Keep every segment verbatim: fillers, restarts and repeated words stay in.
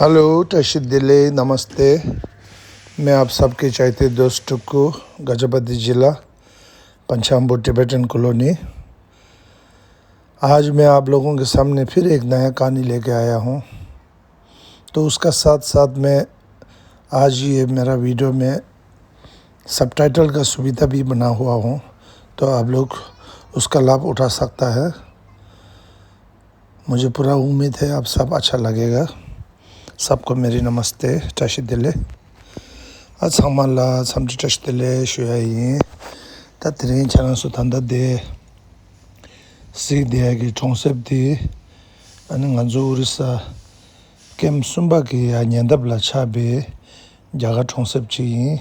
हेलो, टशी दिले, नमस्ते। मैं आप सबके चाहते दोस्त टुक्कू, गजपति जिला, पंचाम्बू टिबेटन कॉलोनी। आज मैं आप लोगों के सामने फिर एक नया कहानी लेके आया हूँ। तो उसका साथ साथ में आज ये मेरा वीडियो में सबटाइटल का सुविधा भी बना हुआ हूँ, तो आप लोग उसका लाभ उठा सकता है। मुझे पूरा उम्मीद है आप सब अच्छा लगेगा। सबको मेरी नमस्ते, བཀྲ་ཤིས་བདེ་ལེགས། ཨ་ཚང་མ་ལ་འཚམས་འདྲི་བཀྲ་ཤིས་བདེ་ལེགས་ཞུ་ཡ་ཡིན། ད་དེ་རིང་ཁྱེད་རང་ཚོ་ད་ལྟ་དེ་གཟིགས་བསྡད་ཡ་གི་གྲོང་གསེབ་དེ་ཨ་ནི་ང་ཚོ་ཨོ་རི་ས་ཀེམ་གསུམ་པ་གི་ཡ་ཉེ་འདབས་ལ་ཆགས་པའི་རྒྱ་གར་གྲོང་གསེབ་ཅིག་ཡིན།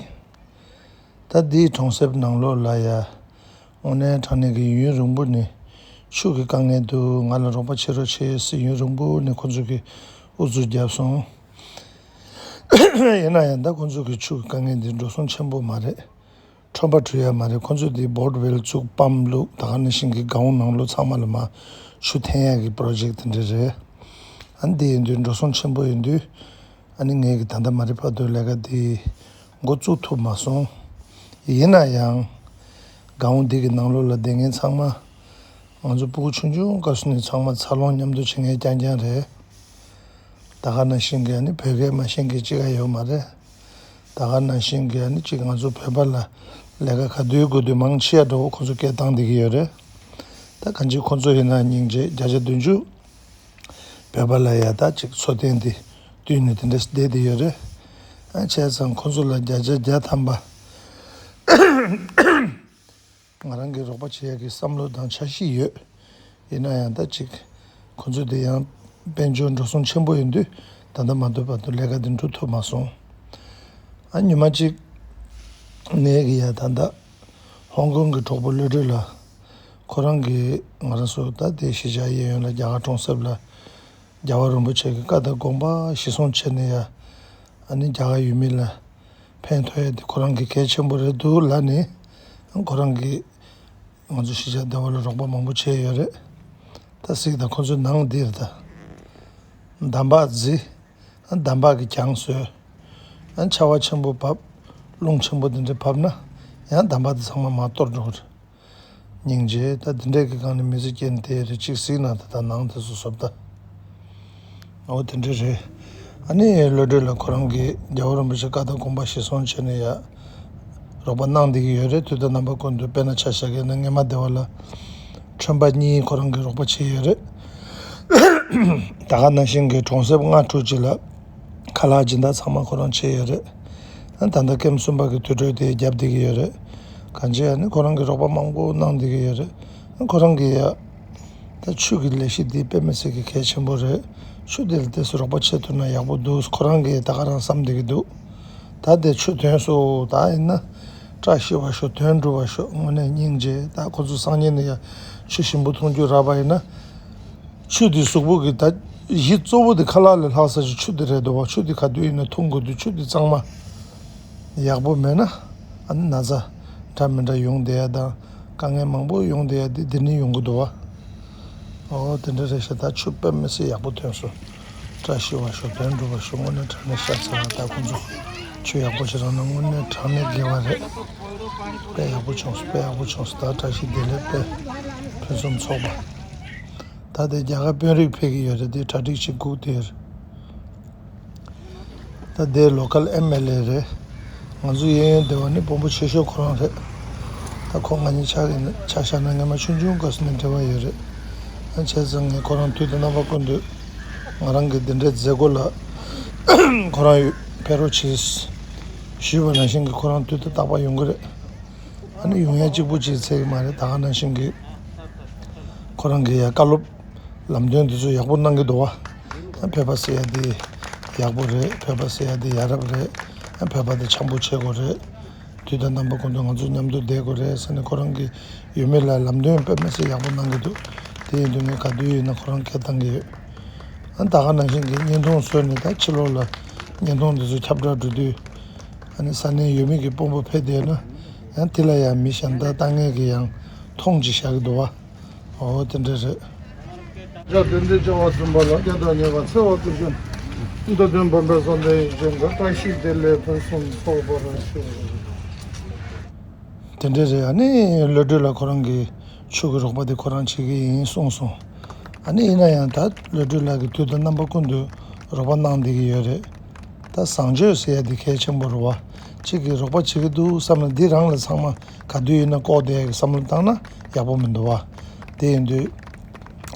ད་འདིའི་གྲོང་གསེབ་ནང་ལོགས་ལ་ཡ་དངོས་གནས་དྲང་གནས་ཀྱི་ཡུན་རིང་པོ་ནས་ཆུ་གི་དཀའ་ངལ་འདུག་ང་ལ་རོགས་པ་བྱེད་རོགས་བྱེད་ཟེར་ཡུན་རིང་པོ་ནས་ཁོ་ཚོ་གིས་ཨུ་ཚུགས་བརྒྱབ་སོང་། ཡིན་ན་ཡང་ད་ཁོ་ཚོ་གི་ཆུ་གི་དཀའ་ངལ་འདི་འགྲོ་སོང་ཆེན་པོ་མ་རེད། ཁྲོན་པ་འཁྲུ་ཡ་མ་རེད། ཁོ་ཚོས་འདི་བོར་ཝེལ་བཙུགས་པམ་བླུགས་ད་ག་ནང་བཞིན་གྱི་སྒང་ནང་ལོགས་ཚང་མ་ལ་མ་ཆུ་འཐེན་ཡ་གི་པྲོ་ཇེཀ་དེ་འདྲ་རེད། ཨ་ནི་འདི་ཡིན་དུས་འགྲོ་སོང་ཆེན་པོ་ཡིན་དུས་ཨ་ནི་ངས་གི་ད་ལྟ་མ་རེད་བར་དུ་ལས་ཀ་འདི་འགོ་བཙུགས་ཐུབ་མ་སོང་། ཡིན་ན་ཡང་སྒང་འདི་གི་ནང་ལོགས་ལ་བསྡད་མཁན་ཚང་མ་ང་ཚོ་སྤུ་གུ་ཆུང་ཆུང་སྐབས་སུ་ནས་ཚང་མ་འཚར་ལོངས་མཉམ་དུ་བྱེད་མཁན་རྐྱང་རྐྱང་རེད། ད་ག་ནང་བཞིན་གྱི་ཨ་ནི་བོད་སྐད་མ་ཤེས་མཁན་གཅིག་ཀ་ཡོད་མ་རེད། ད་ག་ནང་བཞིན་གྱི་ཨ་ནི་གཅིག་ང་ཚོ་བོད་པ་ལ་ལས་ཀ་ག་དུས་དགོས་དུས་མང་ཆེ་བ་འདྲ་བོ་ཁོ་ཚོ་སྐད་བཏང་བསྡད་ཀྱི་ཡོད་རེད། ད་གང་ཅི་ཁོ་ཚོ་ཡིན་ན་སྙིང་རྗེ་བརྒྱ་ཆ་བདུན་ཅུ་བོད་པ་ལ་ཡ་ད་གཅིག་འཚོ་རྟེན་འདི་བསྟུན་ནས་དེ་འདྲ་བསྡད་བསྡད་ཡོད་རེད། ཨ་བྱས་ཙང་ཁོ་ཚོ་ལ་བརྒྱ་ཆ་བརྒྱ་ཐམ་པ་ང་རང་གིས་རོགས་པ་བྱེད་ཡག་གི་བསམ་བློ་དང་འཆར་གཞི་ཡོད། ཡིན་ན་ཡང་ད་ཅིག་ཁོ་ཚོ་དེ་ཡང་དཔལ་འབྱོར་འགྲོ་སོང་ཆེན་པོ་ཡིན་དུས་ད་ལྟ་མ་ཐུབ་བར་དུ་ལས་ཀ་དེ་འགྲུབ་ཐུབ་མ་སོང་། ཨ་ཉི་མ་གཅིག་ངས་གི་ཡ་ད་ལྟ་ཧོང་ཀོང་གི་གྲོགས་པོ་བློ་གྲོས་ལགས་ཁོ་རང་གིས་ང་རང་ཚོ་ད་ལྟའི་གཞིས་ཆགས་གཡས་གཡོན་ལ་རྒྱ་གར་གྲོང་གསེབ་ལ་རྒྱལ་བ་རིན་པོ་ཆེ་གི་བཀའ་དང་དགོངས་པ་གཞིར་བཟུང་བྱས་ནས་ཡ་ཨ་ནི་རྒྱ་གར་ཡུལ་མི་ལ་ཕན་ཐོགས་ཡ་དེ་ཁོ་རང་གི་གལ་ཆེན་པོ་རེད་འདུག་ལབ་ནས་ཁོ་རང་གིས་ང་ཚོ་གཞིས་ཆགས་བདེ་བ་ལ་རོགས་པ་མང་པོ་བྱས་ཡོད་རེད། ད་གཟིགས་དང་ཁོ་ཚོའི་ནང་འདིར་ད་འདམ་བག་རྫི། འདམ་བག་གི་གྱང་བཟོས། ཆར་པ་ཆེན་པོ་བབས། རླུང་ཆེན་པོ་འདི་འདྲ་བབས་ན་ཡང་འདམ་བག་དེ་ཚང་མ་མར་གཏོར་འགྲོ་གི་རེད། སྙིང་རྗེ། ད་འདི་འདྲས་ཀྱི་སྒང་ནས་མི་ཚེ་སྐྱེལ་དེ་རེད། གཅིག་གཟིགས་ན་ད་ད་ནང་དེ་ཚོ་བཟོ་ལྟ། འོ་དེ་འདྲས་རེད། ཨ་ནི་བློ་གྲོས་ལགས་ཁོ་རང་གིས་རྒྱལ་བ་རིན་པོ་ཆེ་བཀའ་དང་དགོངས་པ་གཞིར་བཟུང་བྱས་ནས་ཡ་རོགས་པ་གནང་བསྡད་ཀྱི་ཡོད་རེད། དུས་དང་རྣམ་པ་ཀུན་ཏུ། དཔེར་ན་ཆ་བཞག་གི་ན་སྔོན་མ་བདེ་བ་ལ་ཁྲོན་པ་གཉིས་ཁོ་རང་གིས་རོགས་པ་བྱས་ཡོད་རེད། ད་ག་ནང་བཞིན་གྱི་གྲོང་གསེབ་ལྔ་དྲུག་ཅིག་ལ་ཁ་ལག་སྦྱིན་བདག་ཚང་མ་ཁོ་རང་བྱས་ཡོད་རེད། ད་ལྟ་ཀེམ་གསུམ་པ་གི་དུར་ཁྲོད་དེ་རྒྱབ་བསྡད་ཀྱི་ཡོད་རེད། གང་ཅི་ཡང་ནི་ཁོ་རང་གིས་རོགས་པ་མང་པོ་གནང་བསྡད་ཀྱི་ཡོད་རེད། ཁོ་རང་གིས་ཡ་ད་ཆུ་གི་ལས་གཞི་འདི་དཔེ་མི་སྲིད་ཀྱི་གལ་ཆེན་པོ་རེད། ཆུ་འདི་ལ་ཏོག་ཙམ་རོགས་པ་བྱེད་ཐུབ་ན་ཡག་པོ་འདུག་ཁོ་རང་གིས་ད་ག་རང་བསམ་བསྡད་ཀྱི་འདུག་ད་དེ་ཆུ་ཐོན་སོང་། ད་ཡིན་ན་བཀྲ་ཤིས་པ་ཤོག་དོན་འགྲུབ་པ་ཤོག་དངོས་གནས་སྙིང་རྗེ། ད་ཁོ་ཚོ་སང་ཉིན་ནས་ཡ་ཆུ་ཞིམ་པོ་འཐུང་རྒྱུ་རག་པ་ཡིན་ན། ཆུ་དེ་གཟུགས་པོ་གི་ད་གཞི་གཙོ་བོ་དེ་ཁ་ལག་ལས་ལྷག་ས་ཞིག་ཆུ་དེ་རེད་འདུག་བ། ཆུ་དེ་ག་དུས་ཡིན་ན་འཐུང་དགོས་དུས་ཆུ་དེ་གཙང་མ་ཡག་པོ་མེད་ན་ཨ་ནི་ན་ཚ་འདྲ་མི་འདྲ་ཡོང་བསྡད་ཡ་དང་དཀའ་ངལ་མང་པོ་ཡོང་བསྡད་ཡ་དེ་འདི་ནས་ཡོང་གི་འདུག་བ། འོ་དེ་འདྲ་རེད་ཤག་ད་ཆུ་དཔེ་མི་སྲིད་ཡག་པོ་ཐོན་སོང་། བཀྲ་ཤིས་པ་ཤོག་དོན་འགྲུབ་པ་ཤོག་དངོས་གནས་དྲང་གནས་ཤ་ཚ་བ། ད་ཁོང་ཚོ་ཆུ་ཡག་པོ་ཞིག་རག་ན་དངོས་གནས་དྲང་གནས་དགེ་བ་རེད། དཔེ་ཡག་པོ་བྱུང་སོང་། དཔེ་ཡག་པོ་བྱུང་སོང་། ད་བཀྲ་ཤིས་བདེ་ལེགས། དཔེ་ཕུན་སུམ་ཚོགས་པ། ད་དེ་རྒྱ་གར་དཔོན་རིགས་ཕེབས་ཀྱི་ཡོད་རེད། དེ་གྲ་སྒྲིག་བྱེད་སྒུག་དེར། ད་དེ་ལོ་ཀལ་ཨེམ་ཨེལ་ཨེ་རེད། ང་ཚོ་གཡས་གཡོན་སྡེ་བ་ནི་དཔོན་པོ་ཆེ་ཤོས་ཁོ་རང་རེད། ད་ཁོ་ང་གཉིས་ཆ་གི་ཆ་བཞག་ན་སྔོན་མ་ཆུང་ཆུང་སྐབས་སུ་ནས་འབྲེལ་བ་ཡོད་རེད། ཨ་བྱས་ཙང་ངས་ཁོ་རང་དུས་དང་རྣམ་པ་ཀུན་ཏུ་ང་རང་གི་འདི་འདྲའི་མཛད་སྒོ་ལ་ཁོ་རང་ཡོད་ཕེབས་རོགས་བྱེད་ཞུས་པ་ནང་བཞིན་གྱི་ཁོ་རང་དུས་དང་རྟག་པར་ཡོང་གི་རེད། ཨ་ནི་ཡོང་ཡ་གཅིག་པུ་གཅིག་ཚད་ཀྱི་མ་རེད། ད་ག་ནང་བཞིན་གྱི་ཁོ་རང་གི་ཡ་བཀའ་སློབ་ལམ་སྟོན་འདི་ཚོ་ཡག་པོ་གནང་གི་འདུག་བ། ཨ་ཕེབས་པ་ཟེར་ཡ་འདི་ཡག་པོ་རེད། ཕེབས་པ་ཟེར་ཡ་འདི་ཡ་རབས་རེད། ཨ་ཕེབས་པ་འདི་འཆམ་པོ་བྱེད་དགོས་རེད། དུས་དང་རྣམ་པ་ཀུན་ཏུ་ང་ཚོ་མཉམ་དུ་བསྡད་དགོས་རེད་ཟེར་ནས་ཁོ་རང་གི་ཡུལ་མི་ལ་ལམ་སྟོན་དཔེ་མི་སྲིད་ཡག་པོ་གནང་གི་འདུག་དེ་ཡིན་དུས་ངས་ག་དུས་ཡིན་ན་ཁོ་རང་སྐད་བཏང་གི་ཡོད། ཨ་ད་ག་ནང་བཞིན་གྱི་བརྙན་ཐུང་བཟོས་ནས་ད་ཕྱི་ལོགས་ལ་བརྙན་ཐུང་འདི་ཚོ་ཁྱབ་བསྒྲགས་འགྲོ་དུས། ཨ་ནི་ས་གནས་ཡུལ་མི་གི་དཔོན་པོ་ཕེབས་བསྡད་ན་ཡང་དེ་ལ་ཡང་མི་གཞན་དག་ལྟ་མཁན་གྱིས་ཡང་མཐོང་ཅིག་བཞག་གི་འདུག་བ། འོ་དེ་འདྲ་རེད། བརྒྱ་དོན་ལྡན་བྱ་བ་བཙུན་པ་ལ། བརྒྱ་དང་ཉེས་པ་འཚེ་བ་དུར་ཞུམ། མདོ་དོན་བོན་པོའི་བསམ་གཏན་ཡིན་ཅན་གྱི་བཀྲ་ཤིས་བདེ་ལེགས་ཕུན་སུམ་ཚོགས་པར་ཤོག། དེ་འདྲ་རེད། ཨ་ནི་བློ་གྲོས་ལགས་ཁོ་རང་གི་ཆོས་ཀྱི་རོགས་པ་དེ་ཁོ་རང་བྱེད་ཀྱི་ཡིན་གསུངས་སོང་། ཨ་ནི་ཡིན་ན་ཡང་ད་བློ་གྲོས་ལགས་ཀྱིས་དུས་དང་རྣམ་པ་ཀུན་ཏུ་རོགས་པ་གནང་བསྡད་ཀྱི་ཡོད་རེད། ད་བཟང་སྤྱོད་ཟེར་ཡ་དེ་གལ་ཆེན་པོ་རེད་བ། གཅིག་གིས་རོགས་པ་བྱེད་ཀྱི་འདུག་བསམ་ན་འདི་རང་ལ་ཚང་མ་ག་དུས་ཡིན་ན་ལྐོག་བསྡད་ཡ་གི་བསམ་བློ་བཏང་ན་ཡག་པོ་མི་འདུག་བ། དེ་ཡིན་དུས།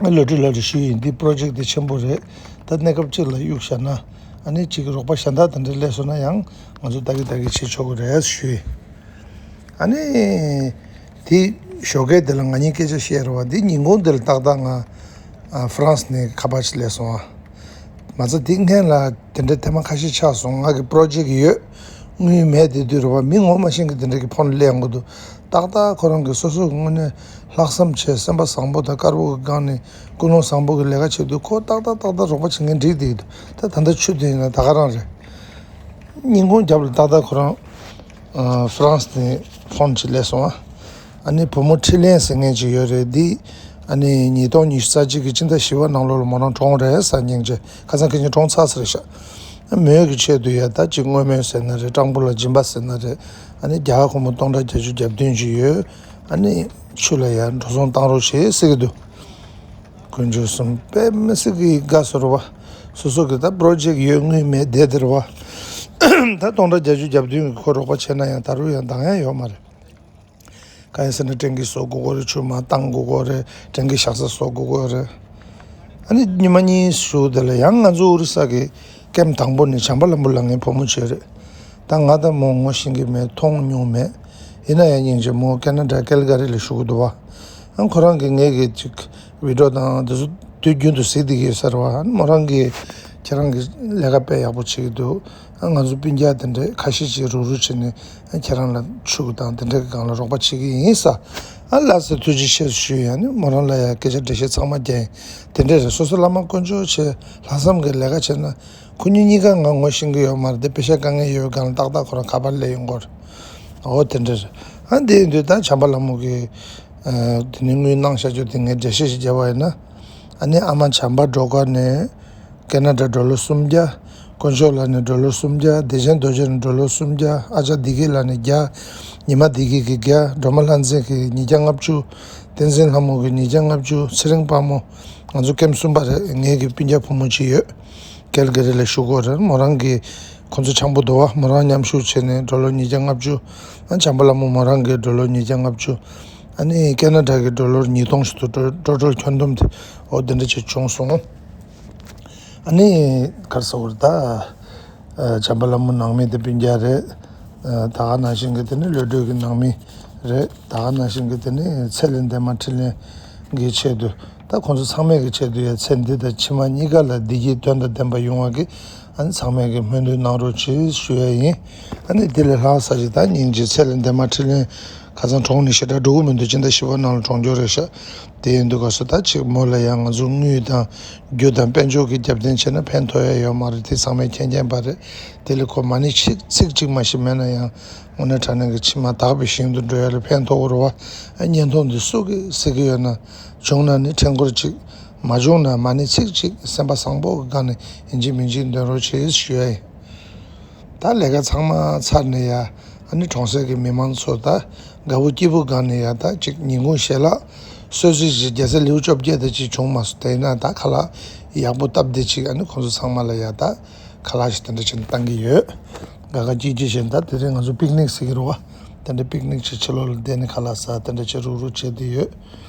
བློ་གྲོས་ལགས་ལ་ཞུ་ཡིན། འདི་པྲོ་ཇེཀ་དེ་ཆེན་པོ་རེད། ད་གནས་སྐབས་གཅིག་ལ་གཡུག་བཞག་ན། ཨ་ནི་གཅིག་གི་རོགས་པ་གཞན་དག་དེ་འདྲ་སླེབས་སོང་ན་ཡང་ང་ཚོ་ལྟ་གི་ལྟ་གི་བྱེད་ཆོག་གི་རེད་ཞུ་ཡིན། ཨ་ནི། དེ་ཞོགས་ཀས་དེ་ལ་ང་གཉིས་སྐད་ཆ་བཤད་རེད་བ། འདི་ཉིན་གུང་དེ་ལ་ཏག་ཏག་ང་ཨ་ཧྥ་རན་སི་ནས་ཁ་པར་ཞིག་སླེབས་སོང་ཨ། མ་ཚད་དེ་སྔོན་ལ་དེ་འདྲ་ཐེངས་མ་ཁ་ཤས་ཆགས་སོང་། ང་གི་པྲོ་ཇེཀ་ཡོད། དངུལ་མེད་དེ་དུས་རེད་བ། མི་ངོ་མ་ཤེས་མཁན་དེ་འདྲ་གི་ཕོན་སླེབས་ཡོང་གི་འདུག་ཏག་ཏག་ཁོ་རང་གི་སོ་སོ་གི་དངོས་གནས་ལྷག་བསམ་བྱས། སེམས་པ་བཟང་པོ་དང་དཀར་པོ་གི་སྒང་ནས་ཀུན་སློང་བཟང་པོ་གི་ལས་ཀ་བྱེད་དུས། ཁོ་ཏག་ཏག་ཏག་ཏག་རོགས་པ་བྱེད་མཁན་འགྲིག་བསྡད་ཀྱི་འདུག་ད་ད་ལྟ་ཆུ་དེ་ཡིན་ན་ད་ག་རང་རེད། ཉིན་གུང་རྒྱབ་ལ་ཏག་ཏག་ཁོ་རང་ཨ་ཧྥ་རན་སི་ནས་ཕོན་ཅིག་སླེབས་སོང་ཨ། ཨ་ནི་བུ་མོ་ཁྲི་ལན་ཟེར་མཁན་ཅིག་ཡོད་རེད། འདི་ཨ་ནི་ཉིས་སྟོང་ཉི་ཤུ་རྩ་གཅིག་གི་སྤྱི་ཟླ་བཞི་པ་ནང་ལོགས་ལ་མོ་རང་གྲོངས་རེད་ཟེར། སྙིང་རྗེ། ཁ་སང་ཁ་ཉིན་གྲོངས་ཚར་ཟེར་ཤག་མོས་ཀྱི་ཆེད་དུ་ཡ་ད་ཅིག་བསྔོ་སྨོན་ཟེར་ན་རེད། སྤྲང་པོ་ལ་སྦྱིན་པ་ཟེར་ན་རེད། ཨ་ནི་རྒྱ་གར་སྒོར་མོ་སྟོང་ཕྲག་བརྒྱད་ཅུ་གྱ་བདུན་ཅིག་ཡོད། ཨ་ནི་ཆུ་ལ་ཡ་འགྲོ་སོང་བཏང་རོགས་བྱེད་ཟེར་གྱི་འདུག་དཀོན་མཆོག་གསུམ་དཔེ་མི་སྲིད་ཀྱི་དགའ་བསུ་རེད་བ། སོ་སོ་གི་ད་པྲོ་ཇེཀ་ཡོད། དངུལ་མེད་བསྡད་དེ་རེད་བ། ད་སྟོང་ཕྲག་བརྒྱད་ཅུ་གྱ་བདུན་གྱི་ཁོ་རོགས་པ་བྱས་ན་ཡང་ད་རུང་ཡང་འདང་ཡ་ཡོད་མ་རེད། གང་ཡིན་ཟེར་ན་སྤྲིན་གྱི་བཟོ་དགོས་ཀྱི་རེད། ཆུ་མར་བཏང་དགོས་ཀྱི་རེད། སྤྲིན་གྱི་ཞག་ས་བཟོ་དགོས་ཀྱི་རེད། ཨ་ནི་ཉི་མ་གཉིས་བཞུགས་དེ་ལ་ཡང་ང་ཚོ་ཨོ་རི་ས་གི་ཀེམ་དང་པོ་ནས་བྱམས་པ་ལྷ་མོ་ལ། ངའི་བུ་མོ་བྱས་རེད། ད་ང་ད་མོ་ངོ་ཤེས་ཀྱི་མེད། མཐོང་མྱོང་མེད། ཡིན་ན་ཡང་སྙིང་རྗེ། མོ་ཁེ་ན་ཌ་ཀལ་ག་རི་ལ་བཞུགས་ཀྱི་འདུག་བ། ཨ་ཁོ་རང་གིས་ངའི་གི་ཅིག་བི་ཌི་ཡོ་དང་དེ་ཚོ་དུས་རྒྱུན་དུ་གཟིགས་བསྡད་ཀྱི་ཡོད་ས་རེད་བ། ཨ་མོ་རང་གིས་ཁྱེད་རང་གི་ལས་ཀ་དཔེ་ཡག་པོ་བྱེད་ཀྱི་འདུག་ཨ་ང་ཚོ་སྤུན་ཀྱག་དེ་འདྲས་ཁ་ཤས་ཅིག་རུག་རུག་བྱས་ནས་ཨ་ཁྱེད་རང་ལ་ཕྱུག་དང་དེ་འདྲས་ཀྱི་སྒང་ལ་རོགས་པ་བྱེད་ཀྱི་ཡིན་ས། ཨ་ལགས་སེ་ཐུགས་རྗེ་ཆེ་ཞུ་ཡ། ཨ་ནི་མོ་རང་ལ་ཡ་སྐད་ཆ་འགྲེལ་བཤད་ཚང་མ་རྒྱག་ཡིན། དེ་འདྲས་རེད། སོ་སོ་བླ་མ་དཀོན་མཆོག་བྱས། ལྷག་བསམ་གྱི་ལས་ཀ་བྱས་ན། ཁོ་གཉིས་གཉིས་ཀ་ང་ངོ་ཤེས་ཀྱི་ཡོད་མ་རེད་དེ། པེ་ཤ་དཀའ་ངལ་ཡོད་སྒང་ལ་ཏག་ཏག་ཁོ་རང་ཁ་པར་སླེབས་ཡོང་གི་རེད། འོ་དེ་འདྲ་རེད། ཨ་འདི་ཡིན་དུས་ད་བྱམས་པ་ལྷ་མོ་གིས་ཨ་དེ་ནས་དངུལ་གནང་བཞག་རྒྱུ་དེ་ངས་འགྲེལ་བཤད་ཞིག་བརྒྱབ་པ་ཡིན་ན། ཨ་ནི་ཨ་མ་བྱམས་པ་སྒྲོལ་དཀར་ནས་ཁེ་ན་ཌ་ཌོ་ལར་སུམ་བརྒྱ། དཀོན་མཆོག་ལགས་ནས་ཌོ་ལར་སུམ་བརྒྱ། བདེ་ཆེན་རྡོ་རྗེ་ནས་ཌོ་ལར་སུམ་བརྒྱ། ཨ་ཅག་བདེ་སྐྱིད་ལགས་ནས་བརྒྱ། ཉི་མ་བདེ་སྐྱིད་ཀྱིས་བརྒྱ། སྒྲོལ་མ་ལྷ་མཛེས་ཀྱིས་ཉིས་བརྒྱ་ལྔ་བཅུ། བསྟན་འཛིན་ལྷ་མོ་གིས་ཉིས་བརྒྱ་ལྔ་བཅུ། ཚེ་རིང་དཔལ་མོ། ང་ཚོ་ཀེམ་གསུམ་པ་རེད། ངའི་གི་སྤུན་ཀྱག་བུ་མོ་གཅིག་ཡོད། ཀལ་ག་རི་ལ་བཞུགས་ཀྱི་ཡོད་རེད། མོ་རང་གི་ཁོང་ཚོ་འཆམ་པོ་འདུག་བ། མོ་རང་མཉམ་ཞུགས་བྱས་ནས་ཌོ་ལར་ཉིས་བརྒྱ་ལྔ་བཅུ། ཨ་བྱམས་པ་ལྷ་མོ་མོ་རང་གི་ཌོ་ལར་ཉིས་བརྒྱ་ལྔ་བཅུ། ཨ་ནི་ཁེ་ན་ཌ་གི་ཌོ་ལར་ཉིས་སྟོང་ཞིག་འདུག་ཊོ་ཊལ་ཁྱོན་བསྡོམས་དེ་འོ་དེ་འདྲ་ཅིག་བྱུང་སོང་། ཨ་ནི་ག་རེ་ཟེར་དགོས་རེད་ད། ཨ་བྱམས་པ་ལྷ་མོ་ནང་མི་དེ་སྤུན་ཀྱག་རེད། ཨ་ད་ག་ནང་བཞིན་གྱི་དེ་ནི་བློ་གྲོས་ཀྱི་ནང་མི་རེད། ད་ག་ནང་བཞིན་གྱི་དེ་ནི་ཚེ་ལས་འདས་མ་ཁྲི་ལན་གྱི་ཆེད་དུ། ད་ཁོང་ཚོ་ཚང་མས་ཀྱི་ཆེད་དུ་ཡ་ཚེ་འདི་དང་ཕྱི་མ་གཉིས་ཀ་ལ་བདེ་སྐྱིད་དོན་དང་ལྡན་པ་ཡོང་བ་གི། ཨ་ནི་ཚང་མས་ཀྱི་སྨོན་འདུན་གནང་རོགས་གྱིས་ཞུ་ཡ་ཡིན། ཨ་ནི་དེ་ལས་ལྷག་ས་ཞིག་ད་སྙིང་རྗེ། ཚེ་ལས་འདས་མ་ཁྲི་ལན་ཁ་སང་གྲོངས་ནས་ཞེ་དྲག་འགྲོ་གི་མི་འདུག་སྤྱི་ཟླ་བཞི་པ་ནང་ལ་གྲོངས་རྒྱུ་རེད་ཤག་དེ་ཡིན་དུས་ག་སོ་ད་ཅིག་མོ་ལ་ཡང་ང་ཚོ་དངུལ་དང་རྒྱུ་དང་དཔལ་འབྱོར་གྱི་རྒྱབ་རྟེན་བྱས་ན་ཕན་ཐོགས་ཡ་ཡོད་མ་རེད། དེ་ཚང་མས་མཁྱེན་མཁྱེན་པ་རེད། དེ་ལས་ཁོ་མ་ཎི་ཚིག་ཚིག་གཅིག་མ་ཞིག་མེད་ན་ཡང་དངོས་གནས་དྲང་གནས་ཀྱི་ཕྱི་མ་དག་པའི་ཞིང་དུ་འགྲོ་ཡ་ལ་ཕན་ཐོགས་ཀྱི་རེད་བ། ཨ་བརྙན་ཐུང་འདི་སུ་གིས་གཟིགས་ཀྱི་ཡོད་ན། བྱུང་ན་ནི་འཕྲིན་སྐོར་གཅིག་མ་བྱུང་ན་མ་ཎི་ཚིག་གཅིག་སེམས་པ་བཟང་པོ་གི་སྒང་ནས་ཡིན་གཅིག་མིན་གཅིག་འདོན་རོགས་བྱེད་ཞུ་ཡ་ཡིན། ད་ལས་ཀ་ཚང་མ་ཚར་ནས་ཡ། ཨ་ནི་གྲོང་གསེབ་ཀྱི་མི་མང་ཚོ་ད་དགའ་པོ་སྐྱིད་པོ་སྒང་ནས་ཡ། ད་ཅིག་ཉིན་གུང་ཞལ་ལག་གསོལ་ཚིགས་ཀྱི་རྒྱལ་ས་ལེའུ་བཅོ་བརྒྱད་དེ་ཅིག་བྱུང་མ་སོང་། དེ་ཡིན་ན་ད་ཁ་ལག་ཡག་པོ་སྟབས་བདེ་ཅིག་ཨ་ནི་ཁོང་ཚོ་ཚང་མ་ལ་ཡ་ད་ཁ་ལག་ཞིག་དེ་འདྲ་བྱས་ནས་བཏང་གི་ཡོད། དགའ་དགའ་སྐྱིད་སྐྱིད་བྱས་ནས། ད་དེ་རིང་ང་ཚོ་པིག་ནིག་ཟེར་གྱི་རེད་བ། དེ་འདྲ་པིག་ནིག་ཅིག་ཕྱི་ལོགས་ལ་བསྡད་ནས་ཁ་ལག་ཟ། དེ་འདྲ་བྱས་རུག་རུག་བྱས་བསྡད་ཡོད།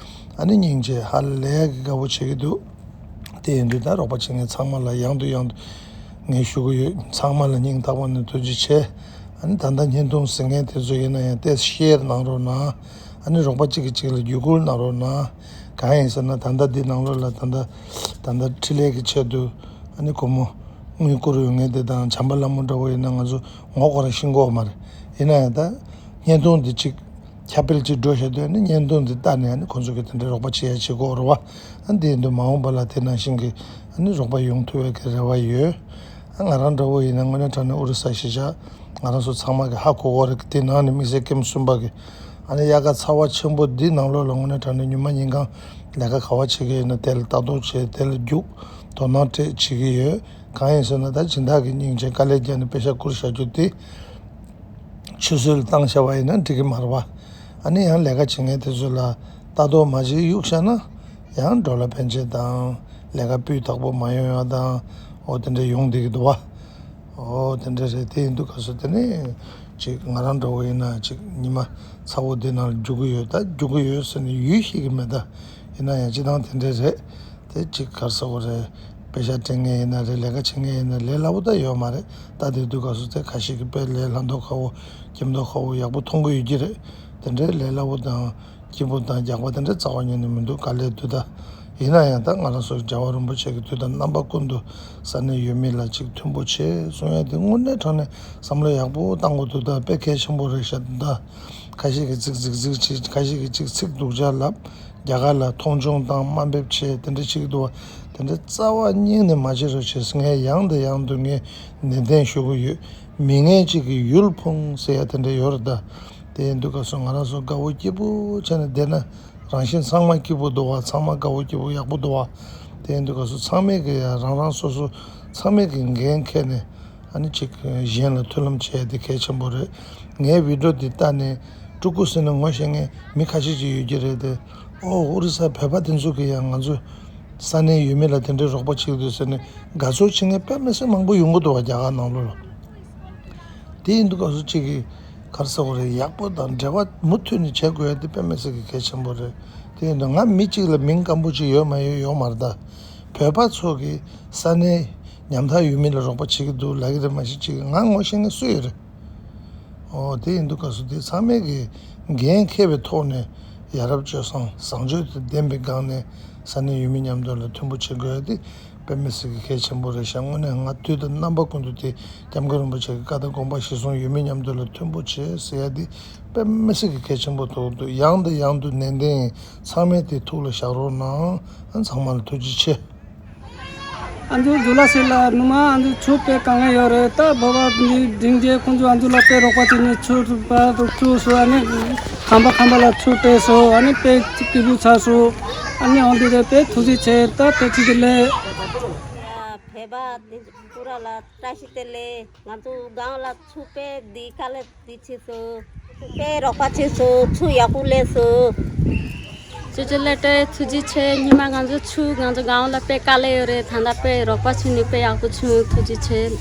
ཨ་ནི་སྙིང་རྗེ། ཧ་ལས་ཀྱི་དགའ་པོ་བྱེད་ཀྱི་འདུག་དེ་ཡིན་དུས་ད་རོགས་པ་བྱེད་མཁན་ཚང་མ་ལ་ཡང་དུ་ཡང་དུ་ངས་ཞུ་གི་ཡོད། ཚང་མ་ལ་སྙིང་ཐག་པ་ནས་ཐུགས་རྗེ་ཆེ། ཨ་ནི་ད་ལྟ་བརྙན་ཐུང་གཟིགས་མཁན་དེ་ཚོ་ཡིན་ན་ཡང་ཏོག་ཙམ་ཤེར་གནང་རོགས་གནང་། ཨ་ནི་རོགས་པ་གཅིག་གིས་གཅིག་ལ་བརྒྱུད་སྐུལ་གནང་རོགས་གནང་། གང་ཡིན་ཟེར་ན་ད་ལྟ་འདི་ནང་ལོགས་ལ་ད་ལྟ་ད་ལྟ་འཕྲིན་ལས་ཀྱི་ཆེད་དུ་ཨ་ནི་སྒོར་མོ་དངུལ་བསྐུར་ཡོང་མཁན་དེ་དང་། བྱམས་པ་ལྷ་མོ་འདྲ་བོ་ཡིན་ན་ང་ཚོ་ངོ་ཁོ་རང་ཤེས་ཀྱི་ཡོད་མ་རེད། ཡིན་ན་ཡང་ད་བརྙན་ཐུང་འདི་གཅིག་ཁྱབ་སྤེལ་ཅིག་འགྲོ་བཞག་དུས་ཨ་ནི་བརྙན་ཐུང་འདི་ལྟ་ནས་ཨ་ནི་ཁོང་ཚོ་གིས་དེ་འདྲའི་རོགས་པ་བྱེད་ཡ་བྱེད་ཀྱི་ཡོད་རེད་བ། ཨ་ནི་དེ་ཡིན་དུས་མ་འོངས་པ་ལ་དེ་ནང་བཞིན་གྱི་ཨ་ནི་རོགས་པ་ཡོང་ཐུབ་པའི་གི་རེ་བ་ཡོད། ཨ་ང་རང་འདྲ་བོ་ཡིན་ན་དངོས་གནས་དྲང་གནས་ཨོ་རི་ས་གཞིས་ཆགས་ང་རང་ཚོ་ཚང་མ་གི་ཧ་གོ་གོ་རེད། དེ་ནང་ནས་དམིགས་བསལ་ཀེམ་གསུམ་པ་གི་ཨ་ནི་དབྱར་ཁ་ཚ་བ་ཆེན་པོ་འདི་ནང་ལོགས་ལ་དངོས་གནས་དྲང་གནས་ཉི་མ་ཉིན་གང་ལས་ཀ་ག་བ་བྱེད་ཀྱི་ཡིན་ན་དེ་ལ་ལྟ་རྟོག་བྱེད། དེ་ལ་རྒྱུགས། དོ་སྣང་སྤྲད་བྱེད་ཀྱི་ཡོད། གང་ཡིན་ཟེར་ན་ད་སྦྱིན་བདག་གི་སྙིང་རྗེ། དཀའ་ལས་བརྒྱབ་ནས་པེ་ཤ་བསྐུར་བཞག་རྒྱུ་དེ་ཆུད་ཟོས་ལ་བཏང་བཞག་པ་ཡིན་ན་འགྲིག་གི་མ་རེད་བ། ཨ་ནི་ཡང་ལས་ཀ་བྱེད་མཁན་དེ་ཚོ་ལ་ལྟ་རྟོག་མ་བྱེད་གཡུག་བཞག་ན་ཡང་འགྲོ་ལ་ཕན་ཆད་དང་། ལས་ཀ་སྤུས་དག་པོ་མ་ཡོང་ཡ་དང་། འོ་དེ་འདྲ་ཡོང་བསྡད་ཀྱི་འདུག་བ། ཨོ་དེ་འདྲ་རེད། དེ་ཡིན་དུས་ག་སོ་དེ་ནས་ཅིག་ང་རང་འདྲ་བོ་ཡིན་ན་ཅིག་ཉི་མ་ཚ་བོ་འདི་ནང་རྒྱུག་གི་ཡོད། ད་རྒྱུག་གི་ཡོད་ཟེར་ནས་ཡུལ་ཤེས་ཀྱི་མེད། ད་ཡིན་ན་ཡང་སྤྱི་བཏང་དེ་འདྲ་རེད། དེ་ཅིག་ག་རེ་ཟེར་དགོས་རེད། པེ་ཤ་སྤྲད་མཁན་ཡིན་ན་རེད། ལས་ཀ་བྱེད་མཁན་ཡིན་ན་ལས་སླ་པོ་ད་ཡོད་མ་རེད། ད་དེ་དུས་ག་སོ་དེ་ཁ་ཤས་ཀྱིས་དཔེ་ལས་སླ་མདོག་ཁ་བོ་སྐྱིད་མདོག་ཁ་བོ་ཡག་པོ་མཐོང་གི་ཡོད་ཀྱི་རེད། དེ་འདྲའི་ལས་སླ་པོ་དང་སྐྱིད་པོ་དང་རྒྱགས་པ་དེ་འདྲ་རྩ་བ་ཉིད་ནས་མི་འདུག། དཀའ་ལས་དུས་ད། ཡིན་ན་ཡང་ད་ང་རང་ཚོ་རྒྱལ་བ་རིན་པོ་ཆེ་གི་དུས་དང་རྣམ་པ་ཀུན་ཏུ་ས་གནས་ཡུལ་མི་ལ་ཅིག་མཐུན་པོ་བྱེད་གསུང་ཡ་དེ་དངོས་གནས་དྲང་གནས་བསམ་བློ་ཡག་པོ་བཏང་དགོས་འདུག། ད་དཔེ་གལ་ཆེན་པོ་རེད་ཤག། ད་ཁ་ཤས་ཀྱིས་ཚིག་རྫིག་རྫིག་བྱེད། ཁ་ཤས་ཀྱིས་ཅིག་ཚིག་སྡུག་ཅག་ལབ། རྒྱ་གར་ལ་མཐོང་ཆུང་དང་དམའ་འབེབས་བྱེད། དེ་འདྲ་བྱེད་ཀྱི་འདུག་བ། དེ་འདྲ་རྩ་བ་ཉིད་ནས་མ་བྱེད་རོགས་བྱེད། ངས་ཡང་དང་ཡང་དུ་ངས་ནན་ཏན་ཞུ་གི་ཡོད། མི་ངན་གཅིག་གིས་ཡུལ་ཕུང་ཟེར་ཡ་དེ་འདྲ་ཡོད་རེད་ད། དེ་ཡིན་དུས་སྐབས་སུ་ང་རང་ཚོ་དགའ་བོ་སྐྱིད་པོ་བྱས་ནས་བསྡད་ན། རང་བཞིན་ཚང་མ་སྐྱིད་པོ་འདུག་བ། ཚང་མ་དགའ་བོ་སྐྱིད་པོ་ཡག་པོ་འདུག་བ། དེ་ཡིན་དུས་སྐབས་སུ་ཚང་མས་ཀྱི་ཡ་རང་རང་སོ་སོ་ཚང་མས་ཀྱི་འགན་འཁྱེར་ནས། ཨ་ནི་ཅིག་གཞན་ལ་མཐུན་ལམ་བྱས་ཏེ་གལ་ཆེན་པོ་རེད། ངའི་བི་ཌིའོ་འདི་ལྟ་ནས་སྤྲུལ་སྐུ་ཟེར་ནས་ངོ་ཤེས་མཁན་མི་ཁ་ཤས་ཅིག་ཡོད་ཀྱི་རེད་དེ། ཨོ་ཨོ་རི་ས་བོད་པ་དེ་ཚོ་གིས་ཡང་ང་ཚོ་ས་གནས་ཡུལ་མི་ལ་དེ་འདྲའི་རོགས་པ་བྱེད་ཀྱི་འདུག་ཟེར་ནས་དགའ་ཚོར་བྱེད་མཁན་དཔེ་མི་སྲིད་མང་པོ་ཡོང་གི་འདུག་བ། རྒྱ་གར་ནང་ལོགས་ལ། དེ་ཡིན་དུས་སྐབས་སུ་གཅིག་གིས་ག་རེ་ཟེར་དགོས་རེད། ཡག་པོ་དང་འབྲེལ་བ་མུ་མཐུད་ནས་བྱེད་དགོས་ཡ་དེ་དཔེ་མི་སྲིད་ཀྱི་གལ་ཆེན་པོ་རེད། དེ་ཡིན་དུས་ང་མི་གཅིག་ལ་མིང་སྐམ་པོ་ཅིག་ཡོད་མ་ཡོད་ཡོད་མ་རེད་ད། བོད་པ་ཚོ་གིས་ས་གནས་ཉམ་ཐག་ཡུལ་མི་ལ་རོགས་པ་བྱེད་ཀྱི་འདུག་ལབ་ཀྱི་རེད། མ་གཞི་གཅིག་ང་ངོ་ཤེས་མཁན་སུ་ཡོད་རེད། ཨོ་དེ་ཡིན་དུས་སྐབས་སུ་དེ་ཚང་མས་ཀྱི་འགན་འཁྱེར་བའི་ཐོག་ནས་ཡ་རབས་སྤྱོད་བཟང་བཟང་སྤྱོད་དང་ལྡན་པའི་སྒང་ནས་ས་གནས་ཡུལ་མི་མཉམ་དུ་ལ་མཐུན་པོ་བྱེད་དགོས་ཡ་དེ། དཔེ་མི་སྲིད་ཀྱི་གལ་ཆེན་པོ་རེད་ཤག། དངོས་གནས་ང་དུས་དང་རྣམ་པ་ཀུན་ཏུ་དེ་སྐྱབས་མགོན་རིན་པོ་ཆེ་གི་བཀའ་དང་དགོངས་པ་གཞིར་བཟུང་ཡུལ་མི་མཉམ་དུ་ལ་མཐུན་པོ་བྱེད་ཟེར་ཡ་དེ་དཔེ་མི་སྲིད་ཀྱི་གལ་ཆེན་པོ་ཐོག་ཏུ་ཡང་དང་ཡང་དུ་ནན་ཏན་ཡིན། ཚང་མས་དེ་ཐུགས་ལ་བཞག་རོགས་གནང་། ཨ་ཚང་མ་ལ་ཐུགས་རྗེ་ཆེ། ཨ་ཚོ་ཇུ་ལ་སི་ལ་ནུ་མ་ཨ་ཚོ་ཆུ་དཔེ་དཀའ་ངལ་ཡོད་རེད། ད་བོད་པ་འདི་སྒྲིང་རྒྱས་ཁོང་ཚོ་ཨ་ཚོ་ལ་དཔེ་རོགས་པ་བྱས་ནས་ཆུ་པ་ཆུ་སོ་ཨ་ནི་ཁང་པ་ཁང་པ་ལ་ཆུ་སྤྲད་སོ་ཨ་ནི་དཔེ་སྐྱིད་པོ་ཆགས་སོ། ཨ་ནི་འོང་དུས་དེ་དཔེ་ཐུགས་རྗེ་ཆེ། ད་དེ་ཅི་དེ་ལས། བོད་པ་འདི་ཀུ་ར་ལ་བཀྲ་ཤིས་བདེ་ལེགས། ང་ཚོ་སྒང་ལ་ཆུ་དཔེ་འདི་དཀའ་ལས་འདི་བྱས་སོ། དཔེ་རོགས་པ་བྱས་སོ། ཆུ་ཡག་པོ་སླེབས་སོ། ཅོ་ཅོ་ལེ་ཏེ་ཐུགས་རྗེ་ཆེ། ཉི་མ་ང་ཚོ་ཆུ་ང་ཚོ་སྒང་ལ་དཔེ་དཀའ་ལས་ཡོད་རེད། ད་ལྟ་དཔེ་རོགས་པ་བྱས་ནས་དཔེ་ཡག་པོ་བྱུང་། ཐུགས་རྗེ་ཆེ།